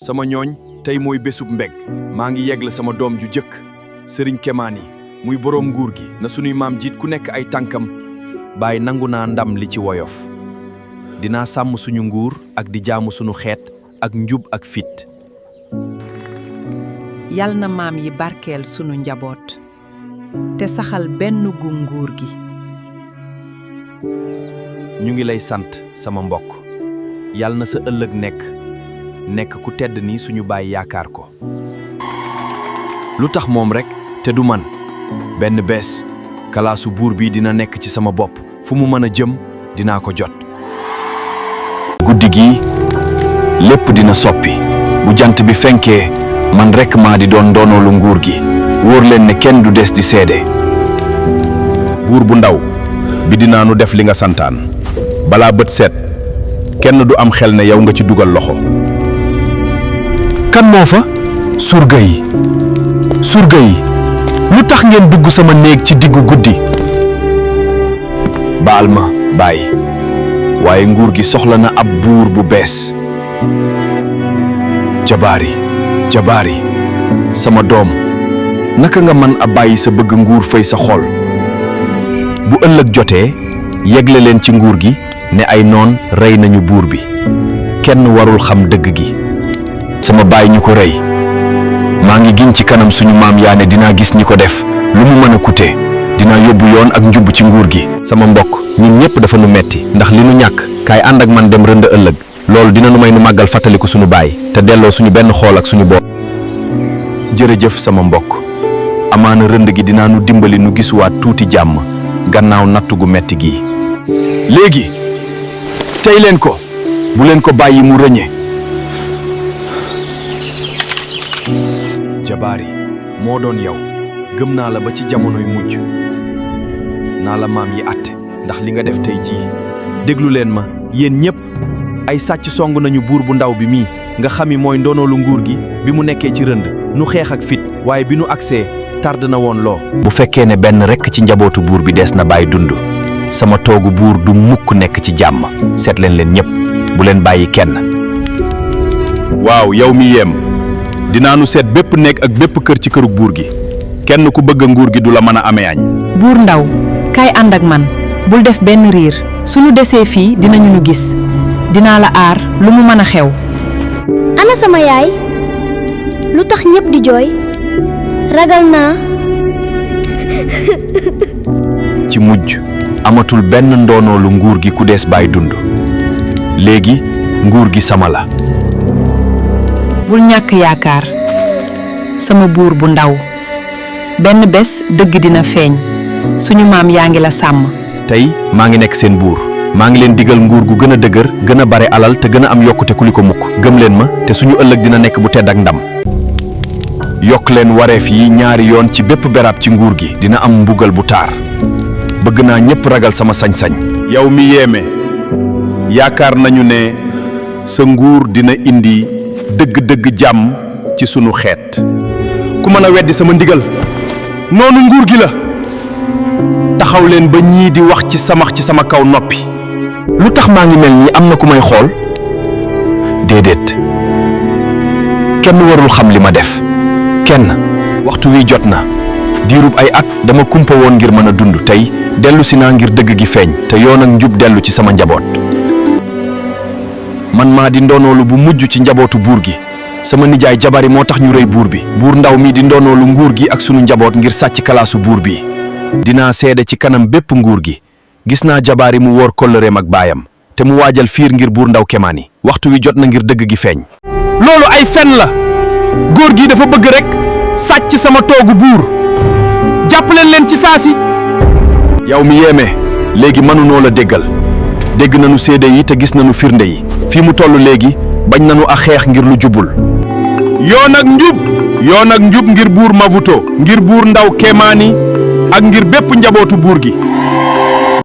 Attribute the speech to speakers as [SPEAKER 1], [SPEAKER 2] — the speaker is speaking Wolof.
[SPEAKER 1] sama ñooñ tey mooy bésub mbég maa ngi yegle sama doom ju jëkk sëriñ Kemaani muy boroom nguur gi na sunuy maam jiit ku nekk ay tànkam baay nangu naa ndam li ci woyof dinaa sàmm suñu nguur ak di jaamu sunu xeet ak njub ak fit
[SPEAKER 2] yal na maam yi barkeel sunu njaboot te saxal benn gu nguur gi
[SPEAKER 1] ñu ngi lay sant sama mbokk yal na sa ëllëg nekk ku tedd ni suñu baay yaakaar ko lu tax moom rekk te du man benn bés kalaasu buur bi dina nekk ci sama bopp fu mu mën a jëm dinaa ko jot guddi gi lépp dina soppi bu jant bi fenkee man rekk maa di doon doonoolu nguur gi wóor leen ne kenn du des di seede
[SPEAKER 3] buur bu ndaw bi dinaa nu def li nga santaan balaa bët set kenn du am xel ne yow nga ci dugal loxo
[SPEAKER 4] kan moo fa surga yi lu tax ngeen dugg sama néeg ci diggu guddi
[SPEAKER 1] baal ma baay waaye nguur gi soxla na ab buur bu bees jabaari sama doom naka nga mën a bàyyi sa bëgg nguur fay sa xol bu ëllëg jotee yegle leen ci nguur gi ne ay noon rey nañu buur bi kenn warul xam dëgg gi sama baay ñu ko rey maa ngi giñ ci kanam suñu maam yaa ne dinaa gis ñi ko def lu mu mën a coûter dinaa yóbbu yoon ak njub ci nguur gi sama mbokk ñun ñépp dafa nu metti ndax li nu ñàkk kaay ànd ak man dem rënd ëllëg loolu dina nu may nu màggal fàttaliku suñu baay te delloo suñu benn xool ak suñu bopp jërëjëf sama mbokk amaana rënd gi dinaa nu dimbali nu gisuwaat tuuti jàmm gannaaw nattu gu metti gi léegi tey leen ko bu leen ko bàyyi mu rëñe jabaari moo doon yow gëm naa la ba ci jamonoy mujj naa la maam yi àtte ndax li nga def tey jii déglu leen ma yéen ñépp ay sàcc song nañu buur bu ndaw bi mii nga xami mooy ndonoolu nguur gi bi mu nekkee ci rënd nu xeex ak fit waaye bi nu agsee tard na woon loo bu fekkee ne benn rekk ci njabootu buur bi des na bàyyi dund sama toogu buur du mukk nekk ci jàmm seet leen ñépp bu leen bàyyi kenn
[SPEAKER 3] waaw yow mi yem dinaa nu seet bépp nekk ak bépp kër ci kërug buur gi kenn ku bëgg nguur gi du la mën a amee añ
[SPEAKER 2] buur ndaw kaay ànd ak man bul def benn riir suñu desee fii dinañu nu gis dinaa la aar lu mu mën a xew
[SPEAKER 5] ana sama yaay lu tax ñépp di jooy ragal naa
[SPEAKER 1] ci mujj amatul benn ndoonoolu nguur gi ku des bàyyi dund léegi nguur gi sama la
[SPEAKER 2] bul ñàkk yaakaar sama buur bu ndaw benn bés dëgg dina feeñ suñu maam yaa ngi la sàmm
[SPEAKER 1] tey maa ngi nekk seen buur maa ngi leen digal nguur gu gën a dëgër gën a bare alal te gën a am yokkute ku li ko mukk gëm leen ma te suñu ëllëg dina nekk bu tedd ak ndam yokk leen wareef yi ñaari yoon ci bépp berab ci nguur gi dina am mbugal bu taar bëgg naa ñépp ragal sama sañ-sañ
[SPEAKER 3] yow mi yéeme yaakaar nañu ne sa nguur dina indi dëgg-dëgg jàmm ci sunu xeet ku mën a weddi sama ndigal noonu nguur gi la taxaw leen ba ñii di wax ci sama kaw noppi
[SPEAKER 1] lu tax maa ngi mel nii am na ku may xool déedéet kenn warul xam li ma def kenn waxtu wi jot na diirub ay at dama kumpa woon ngir mën a dund tey dellu si naa ngir dëgg gi feeñ te yoon ak njub dellu ci sama njaboot man maa di ndoonoolu bu mujj ci njabootu buur gi sama nijaay jabari moo tax ñu rëy buur bi buur ndaw mi di ndoonoolu nguur gi ak sunu njaboot ngir sàcc kalaasu buur bi dinaa seede ci kanam bépp nguur gi gis naa jabaari mu wóor kóllëreem ak baayam te mu waajal fiir ngir buur ndaw Kemaani waxtu wi jot na ngir dëgg gi feeñ
[SPEAKER 4] loolu ay fen la góor gi dafa bëgg rekk sàcc sama toogu buur jàppaleen leen ci saasi
[SPEAKER 1] yow mi yéeme léegi mënunoo la déggal dégg nañu seede yi te gis nañu firnde yi fii mu toll léegi bañ nañu a xeex ngir lu jubul
[SPEAKER 3] yoon ak njub ngir buur Mavuto ngir buur ndaw Kemaani ak ngir bépp njabootu buur gi